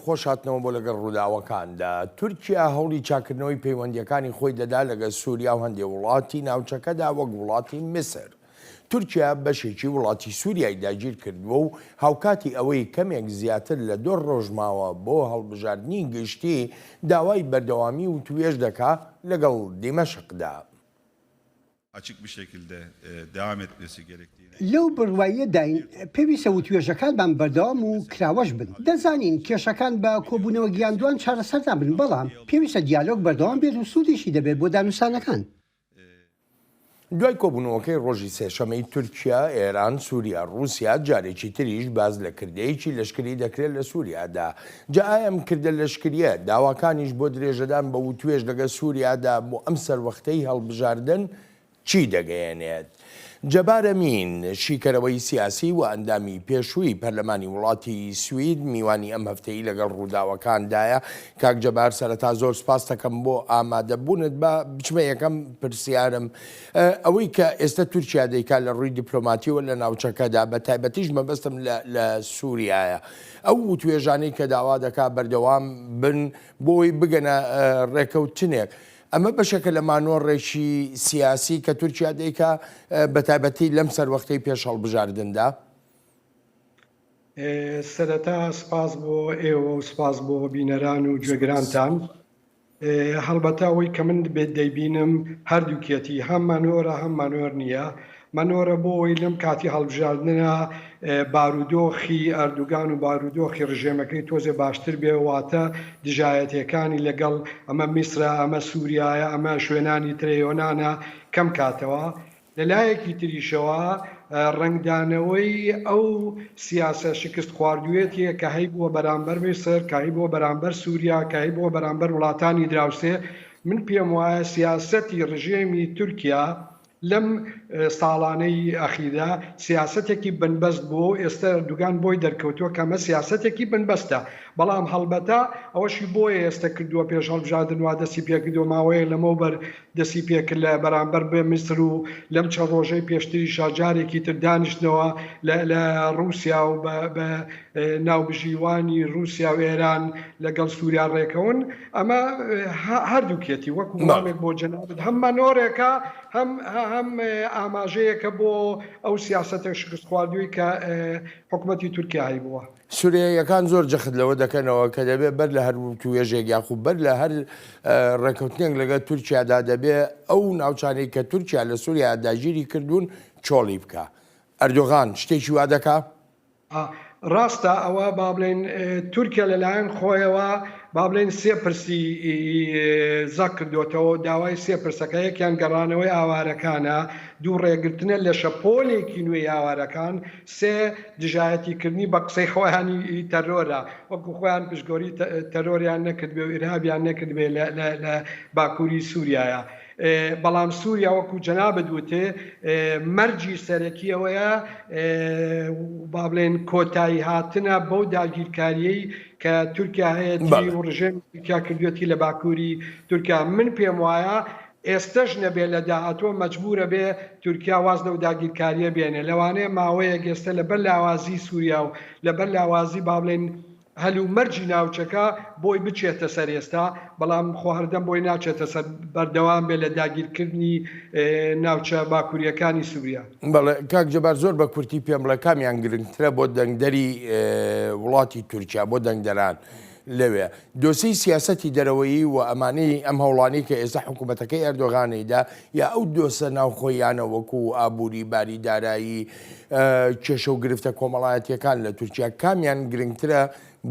خۆش هاتنەوە بۆ لەگەڵ ڕووداوەکاندا. تورکیا هەوڵی چاککردنەوەی پەیوەندییەکانی خۆی دەدا لەگەل سوریا و هەندێ وڵاتی ناوچەکەدا وەک وڵاتی میسر. تورکیا بەشێکی وڵاتی سوریای داگیر کردووە و هاوکاتی ئەوەی کەمێک زیاتر لە دۆ ڕۆژ ماوە بۆ هەڵبژاردنی گشتی داوای بەردەوامی وتوێژ دەکا لەگەڵ دیمەشقدا. Açık bir şekilde devam etmesi gerektiğine. لەو بڕوایەداین پێویستە وتوێژەکانمان بەردەوام و کراوەش بن. دەزانین کێشەکان بە کۆبوونەوە گیاندوان چارەسەر نابن، بەڵام پێویستە دیالۆگ بەردەوام بێت و سوودیشی دەبێت بۆ دانوستانەکان. دوای کۆبوونەوەکەی ڕۆژی سێشەمەی تورکیا، ئێران، سوریا، ڕووسیا جارێکی تریش باس لە کردەیەکی لەشکری دەکرێت لە سوریادا. جا ئایا ئەم کردە لەشکرییە داواکانیش بۆ درێژەدان بە وتوێژ لەگەل سوریادا بۆ ئەم سەروەختەی هەڵبژاردن چی دەگەیەنێت؟ جەبار ئەمین، شیکەرەوەی سیاسی و ئەندامی پێشووی پەرلەمانی وڵاتی سوید میوانی ئەم هەفتەی لەگەڵ ڕووداوەکاندایە. کاک جەبار سەرەتا زۆر سوپاست دەکەم بۆ ئامادەبوونت. با بچمە یەکەم پرسیارم. ئەوەی کە ئێستە تورکیا دەیکات لە ڕووی دیپلۆماتیەوە لە ناوچەکەدا بە تایبەتیش مەبەستم لە سووریایە ئەو وتوێژانەی کە داوا دەکات بەردەوام بن بۆ ئەوەی بگەنە ڕێکەوتنێک ئەمە بەشێکە لە مانۆڕێکی سیاسی کە تورکیا دەیکا بە تایبەتی لەم سەروەختەی پێش هەڵبژاردندا؟ سەرەتا سپاس بۆ ئێوە و سپاس بۆ بینەران و گوێگرانتان. هەڵبەتە ئەوەی کە من دەیبینم هەردووکیەتی، هەم مانۆرە هەم مانۆر نییە. مانۆرە بۆ ئەوەی لەم کاتی هەڵبژاردنە بارودۆخی ئەردوگان و بارودۆخی ڕژێمەکەی تۆزێ باشتر بێ، واتە دژایەتیەکانی لەگەڵ ئەمە میسرە، ئەمە سوریایە، ئەمە شوێنانی ترە یۆنانە کەم کاتەوە. لە لایەکی تریشەوە ڕەنگدانەوەی ئەو سیاسە شکست خواردوویەتیە کە هەیبووە بەرامبەر میسر، کە هەیبووە بەرامبەر سوریا، کە هەیبووە بەرامبەر وڵاتانی دراوسێ، من پێم وایە سیاسەتی ڕژێمی تورکیا لەم ساڵانەی ئەخیردا سیاسەتێکی بنبەست بووە و ئێستا ئەردوگان بۆی دەرکەوتووە کە ئەمە سیاسەتێکی بنبەستە، بەڵام هەڵبەتە ئەوەشی بۆیە ئێستا کردووە پێش هەڵبژاردن وا دەستی پێکردووە ماوەیەک لەمەوبەر دەستی پێکرد لە بەرامبەر بە میسر و لەم چەند ڕۆژەی پێشتریشا جارێکی تر دانیشتنەوە لە لە ڕووسیا و بە بە ناوبژیوانی ڕووسیا و ئێران لەگەڵ سووریا ڕێکەون ئەمە هەردووکیەتی وەکو وڵامێک بۆ جەنابت هەم مانۆرێکە هەم هەم ئاماژەیەکە بۆ ئەو سیاسەتە شکستخواردووی کە حکومەتی تورکیا هەیبووە. سوریاییەکان زۆر جەخت لەوە دەکەنەوە کە دەبێ بەر لە هەر وتووێژێک یاخو بەر لە هەر ڕێککەوتنێک لەگەڵ تورکیادا دەبێ ئەو ناوچانەی کە تورکیا لە سوریا داگیری کردوون چۆڵی بکا. ئەردۆغان شتێکی وا دەکا؟ ڕاستە ئەوە با بڵێین تورکیا لەلایەن خۆیەوە با بڵێین سێ پرسی زەق کردۆتەوە و داوای سێ پرسەکە یەکیان گەڕانەوەی ئاوارەکانە، دوو ڕێگرتنە لە شەپۆلێکی نوێی ئاوارەکان، سێ دژایەتی کردنی بە قسەی خۆیانی تەرۆرە وەکو خۆیان پشتگۆری تەرۆریان نەکردبێ و ئیرهابیان نەکردبێ لە باکووری سووریایە. بەڵام سووریا وەکو جەنابت وتێ مەرجی سەرەکی ئەوەیە با بڵێن کۆتایی هاتنە بەو داگیرکاریەی کە تورکیا هەیەتی و ڕژێمی تورکیا کردوێتی لە باکووری تورکیا من پێم وایە ئێستەش نەبێ لە داهاتووە مەجبوورە بێ تورکیا واز لەو داگیرکاریە بێنێ لەوانەیە ماوەیەک ئێستە لەبەر لاوازی سووریا و لەبەر لاوازی با بڵێین هەلومەرجی ناوچەکە بۆی بچێتە سەر ئێستا، بەڵام خۆ هەردەم بۆی ناچێتە سەر بەردەوام بێت لە داگیرکردنی ناوچە باکوورییەکانی سووریا. بەڵێ کاک جەبار زۆر بە کورتی پێم بڵێ کامیان گرنگترە بۆ دەنگدەری وڵاتی تورکیا بۆ دەنگدەران لەوێ دۆسێی سیاسەتی دەرەوەیی و ئەمانەی ئەم هەوڵانەی کە ئێستا حکوومەتەکەی ئەردۆغان ئەیدا یا ئەو دۆسە ناوخۆییانە وەکوو ئابووری باری دارایی کێشە و گرفتە کۆمەڵایەتییەکان لە تورکیا کامیان گرنگترە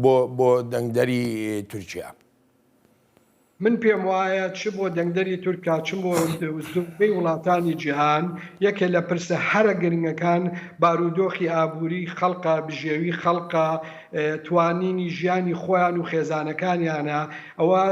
بۆ بۆ دەنگدەری تورکیا؟ من پێم وایە چ بۆ دەنگدەری تورکیا چ بۆ زۆربەی وڵاتانی جیهان یەکێ لە پرسە هەرە گرنگەکان بارودۆخی ئابووری خەڵکە، بژێوی خەڵکە، توانینی ژیانی خۆیان و خێزانەکانیانە، ئەوە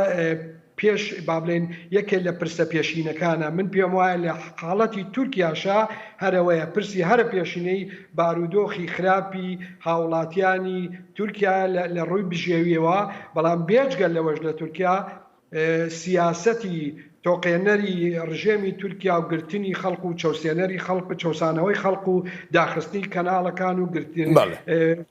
پێش با بڵێین یەکێ لە پرسە پێشینەکانە، من پێم وایە لە حاڵەتی تورکیاشا هەر ئەوەیە، پرسی هەرە پێشینەی بارودۆخی خراپی هاوڵاتیانی تورکیایە لە ڕووی بژێویەوە، بەڵام بێجگە لەوەش لە تورکیا. سیاسەتی تۆقێنەری ڕژێمی تورکیا و گرتنی خەڵک و چەوسێنەری خەڵک و چەوسانەوەی خەڵک و داخستنی کەناڵەکان و گرتن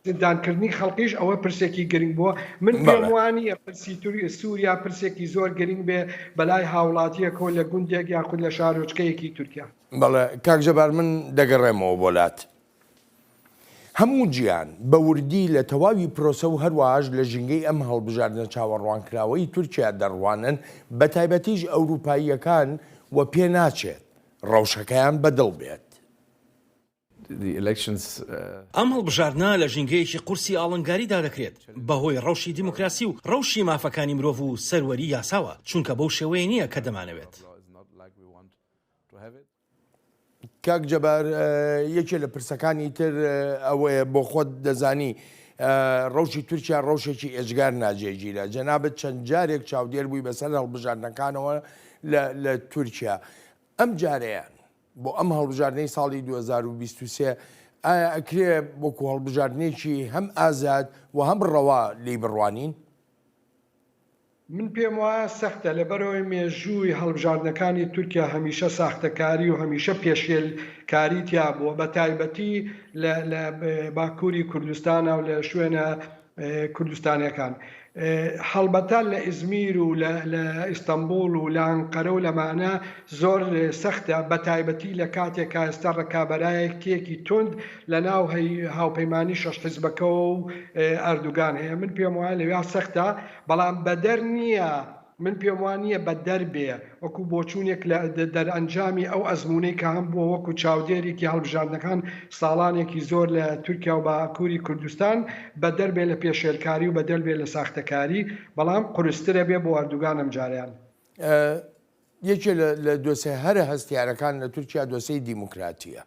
زیندانکردنی خەڵکیش ئەوە پرسێکی گرنگ بووە. من پێم وانییە پرسی سووریا پرسێکی زۆر گرنگ بێ بەلای هاوڵاتییەکەوە لە گوندێک یاخود لە شارۆچکەیەکی تورکیا. بەڵێ کاک جەبار من دەگەڕێمەوە بۆ لات. هەموو جیهان بە وردی لە تەواوی پرۆسە و هەروەهاش لە ژینگەی ئەم هەڵبژاردنە چاوەڕوانکراوەی تورکیا دەڕوانن، بەتایبەتیش ئەوروپاییەکان و پێناچێت ڕەوشەکەیان بە دڵ بێت. ئەم هەڵبژاردنە لە ژینگەیەکی قورسی ئاڵنگاریدا دەکرێت، بەهۆی ڕەوشی دیموکراسی و ڕەوشی مافەکانی مرۆڤ و سەروەری یاساوە، چونکە بەو شێوەیە نییە کە دەمانەوێت. کاک جەبار یەکێ لە پرسەکانی تر ئەوەیە بۆ خۆت دەزانی ڕەوشی تورکیا ڕەوشێکی ئێجگار ناجێگیرە جەنابت چەند جارێک چاودێر بووی بەسەر هەڵبژاردنەکانەوە لە تورکیا ئەم جارەیان بۆ ئەم هەڵبژاردنەی ساڵی 2023 ئایا ئەکرێ وەکو هەڵبژاردنێکی هەم ئازاد و هەم ڕەوا لێی بڕوانین؟ من پێم وایە سەختە، لەبەرئەوەی مێژووی هەڵبژاردنەکانی تورکیا هەمیشە ساختەکاری و هەمیشە پێشێلکاری تیا بووە، بەتایبەتی لە لە باکووری کوردستانا و لە شوێنە کوردستانیەکان. هەڵبەتە لە ئیزمیر و لە لە ئیستەنبوڵ و لە ئەنقەرە و لەمانە زۆر سەختە، بەتایبەتی لە کاتێکا ئێستا ڕکابەرایەتیەکی توند لە ناو هاوپەیمانی شەش حیزبەکەوە و ئەردوگان هەیە. من پێم وایە لەویا سەختە، بەڵام بەدەر نییە، من پێم وا نییە بەدەر بێ، وەکو بۆچوونێک لە دەرئەنجامی ئەو ئەزموونەی کە هەمبووە وەکو چاودێرێکی هەڵبژاردنەکان ساڵانێکی زۆر لە تورکیا و باکووری کوردستان، بەدەر بێ لە پێشێلکاری و بەدەر بێ لە ساختەکاری، بەڵام قورسترە بێ بۆ ئەردوگان ئەمجارەیان. یەکێ لە دۆسێ هەرە هەستیارەکان لە تورکیا دۆسێی دیموکراتییە.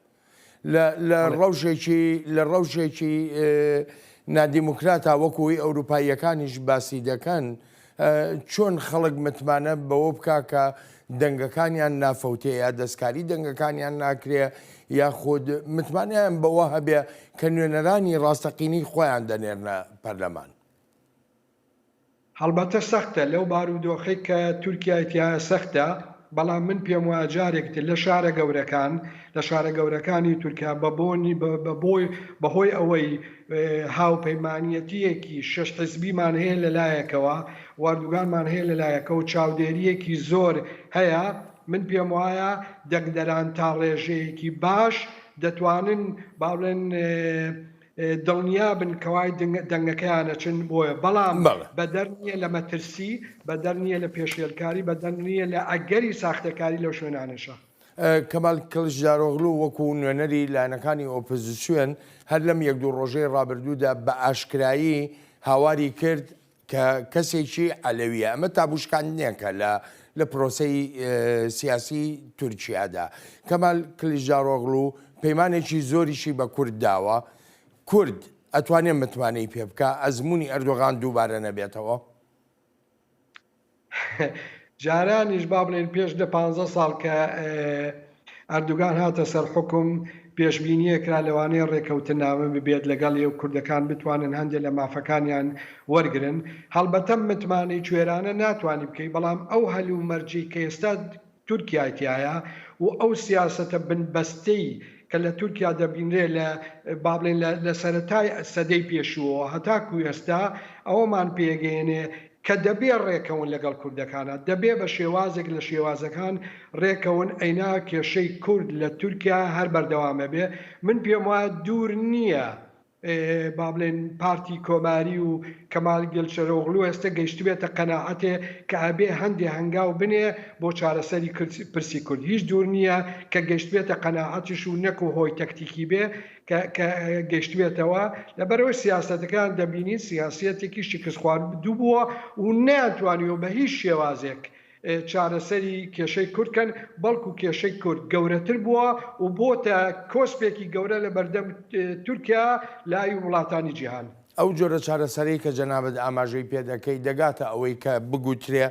لە لە ڕەوشێکی لە ڕەوشێکی نادیموکراتا وەکو ئەوەی ئەوروپاییەکانیش باسی دەکەن چۆن خەڵک متمانە بەوە بکا کە دەنگەکانیان نافەوتێ یا دەستکاری دەنگەکانیان ناکرێ یاخود متمانەیان بەوە هەبێ کە نوێنەرانی ڕاستەقینەی خۆیان دەنێرنە پەرلەمان. هەڵبەتە سەختە، لەو بارودۆخەی کە تورکیای تیایە سەختە، بەڵام من پێم وایە جارێکی تر لە شارە گەورەکان، لە شارە گەورەکانی تورکیا بە بۆنی بە بۆی بە هۆی ئەوەی هاوپەیمانیەتییەکی شەش حزبیمان هەیە لە لایەکەوە و ئەردوگانمان هەیە لە لایەکەوە چاودێرییەکی زۆر هەیە، من پێم وایە دەنگدەران تا ڕێژەیەکی باش دەتوانن با بڵێن دڵنیابن کەوای دەنگەکەیان ئەچن بۆیە بەڵام بەدەر نییە لە مەترسی بەدەر نییە لە پێشێلکاری بەدەر نییە لە ئەگەری ساختەکاری لەو شوێنانەشا. کەمال کڵچدارۆغلو وەکو نوێنەری لایەنەکانی ئۆپۆزسیۆن هەر لەم یەک دوو ڕۆژەی ڕابردوودا بە ئاشکرایی هاواری کرد کە کەسێکی عەلەویە، ئەمە تابوشکاندنێکە لە لە پرۆسەی سیاسی تورکیادا. کەمال کلیچدارۆغڵو پەیمانێکی زۆریشی بە کورد داوە، کورد ئەتوانێ متمانەی پێ بکا ئەزموونی ئەردۆغان دووبارە نەبێتەوە؟ جارانیش با بڵێین پێش دە پانزە ساڵ کە ئەردوگان هاتە سەر حوکم پێشبینیە کرا لەوانەیە ڕێکەوتنامە ببێت لەگەڵی و کوردەکان بتوانن هەندێک لە مافەکانیان وەرگرن هەڵبەتە متمانەی کوێرانە ناتوانی بکەی بەڵام ئەو هەل و مەرجەی کە ئێستا تورکیای تیایە و ئەو سیاسەتە بنبەستەی کە لە تورکیا دەبینرێ لە با بڵێین لە سەرەتای سەدەی پێشووەوە هەتاکوو ئێستا ئەوەمان پێگەیەنێ کە دەبێ ڕێکەون لەگەڵ کوردەکانا، دەبێ بە شێوازێک لە شێوازەکان ڕێکەون ئەینا کێشەی کورد لە تورکیا هەر بەردەوام ئەبێ، من پێم وایە دوور نییە با بڵێین پارتی کۆماری و کەمال گێلچەرۆغلو ئێستە گەیشتبێتە قەناعەتێ کە ئەبێ هەندێ هەنگاو بنێ بۆ چارەسەری پرسی کورد، هیچ دوور نییە کە گەیشتبێتە قەناعەتیش و نەکو هۆی تەکتیکی بێ کە کە گەیشتبێتەوە، لەبەرئەوەی سیاسەتەکەیان دەبینین سیاسیەتێکی شکستخواردوو بووە و نەیانتوانیوە بە هیچ شێوازێک چارەسەری کێشەی کورد کەن، بەڵکو کێشەی کورد گەورەتر بووە و بۆتە کۆسپێکی گەورە لە بەردەم تورکیا لای وڵاتانی جیهان. ئەو جۆرە چارەسەرەی کە جەنابت ئاماژەی پێ دەکەی دەگاتە ئەوەی کە بگوترێ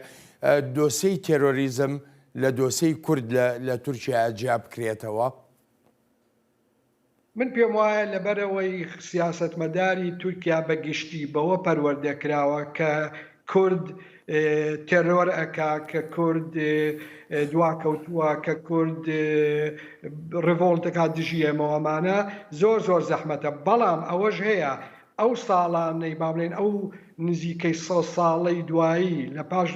دۆسێی تێرۆریزم لە دۆسێی کورد لە تورکیا جیا بکرێتەوە؟ من پێم وایە لەبەرئەوەی سیاسەتمەداری تورکیا بە گشتی بەوە پەروەردە کراوە کە. کورد تێرۆر ئەکا، کە کورد دواکەوتووە، کە کورد ڕیڤۆڵت ئەکا دژی ئێمە و ئەمانە زۆر زۆر زەحمەتە. بەڵام ئەوەش هەیە ئەو ساڵانەی با بڵێین ئەو نزیکەی سەد ساڵەی دوایی لە پاش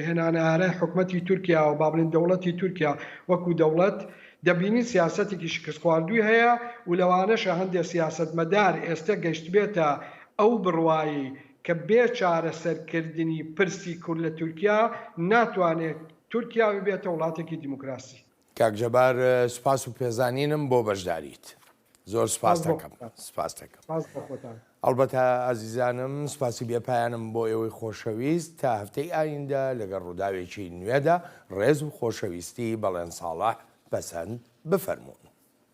هێنانەئارای حکومەتی تورکیاوە با بڵێین دەوڵەتی تورکیا وەکو دەوڵەت دەبینین سیاسەتێکی شکستخواردووی هەیە و لەوانەشە هەندێ سیاسەتمەدار ئێستە گەشتبێتە ئەو بڕوایەی کە بێ چارەسەرکردنی پرسی کورد لە تورکیا ناتوانێت تورکیا ببێتە وڵاتێکی دیموکراسی. کاک جەبار سوپاس و پێزانینم بۆ بەشداریت. زۆر سوپاست دەکەم. سوپاست دەکەم. سوپاس بۆ خۆتان. ئەڵبەتە ئازیزانم سوپاسی بێ پایانم بۆ ئێوەی خۆشەویست تا هەفتەی ئایندە لەگەڵ ڕووداوێکی نوێدا ڕێز و خۆشەویستی بەڵێن ساڵح پەسەند بفەرموون.